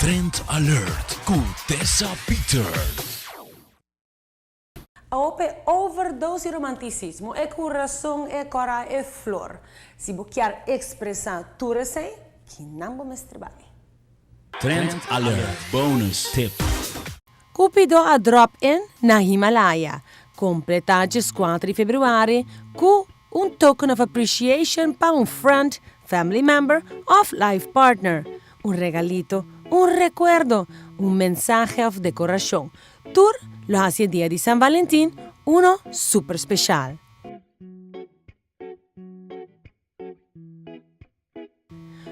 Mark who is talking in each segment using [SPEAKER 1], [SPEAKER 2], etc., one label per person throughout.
[SPEAKER 1] Trend Alert ku Tessa Peters.
[SPEAKER 2] Awo p'e overdose di romanticismo, e curason, e cora, e flor. Si bo kier expresa tur esey, kinan bo mester bai?
[SPEAKER 1] Trend Alert Bonus Tip.
[SPEAKER 2] Cupido a drop in na Himalaya, completa djescuatro di februari cu un token of appreciation pa un friend, family member of life partner. Un regalito, un recuerdo, un mensahe of decoracion. Tur lo haci e dia di San Valentin uno super special.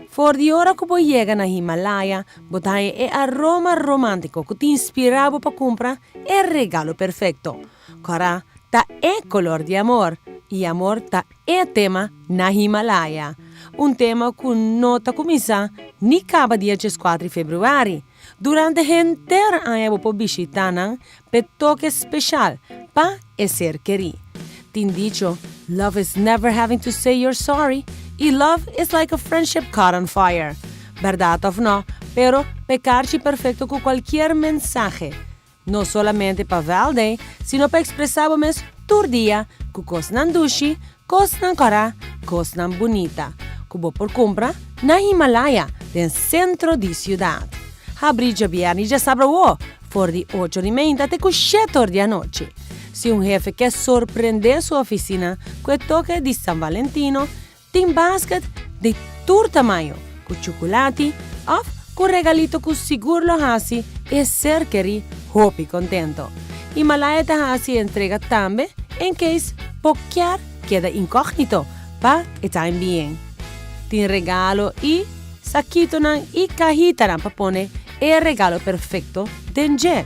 [SPEAKER 2] For di ora ku bo yega na Himalaya, bo ta haña e aroma romántico ku ta inspirá bo pa kumpra e regalo perfekto. Kòrá ta e kolor di amor, i amor ta e tema na Himalaya. Un tema ku no ta kuminsá ni kaba dia djeskuater di febrüari. Durante henter aña bo por bishitá nan p'e toke speshal pa e ser kerí. Tin dicho, Love is never having to say you're sorry i Love is like a friendship caught on fire. Bèrdat òf nò, pero p'e karchi perfekto ku kualkier mensahe. No solamente pa Valday, sino pa ekspresá bo mes tur dia ku kosnan dushi, kosnan kòrá, kosnan bunita, ku bo por kumpra na Himalaya den sentro di siudat. Habrí djabièrnè i djasabra awo, for di ocho di meinta te ku shete or di anochi. Si un hefe ke sorprendé su ofisina ku e toke di San Valentino, Tin basket di tur tamaño ku chukulati òf ku regalito ku sigur lo hasi e ser kerí hopi kontento. Himalaya ta hasi e entrega tambe en case bo kier keda inkognito pa e time being. Tin regalo i sakitonan i kahitanan pa pone e regalo perfekto den dje.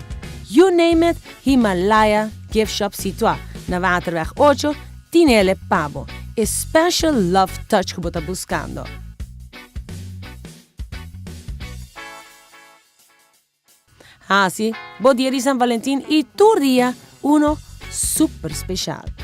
[SPEAKER 2] You name it, Himalaya Gift Shop situá na Waterweg ocho Tinele pa bo e special love touch ku bo ta buskando. Hasi bo dia di San Valentin i tur dia uno super special.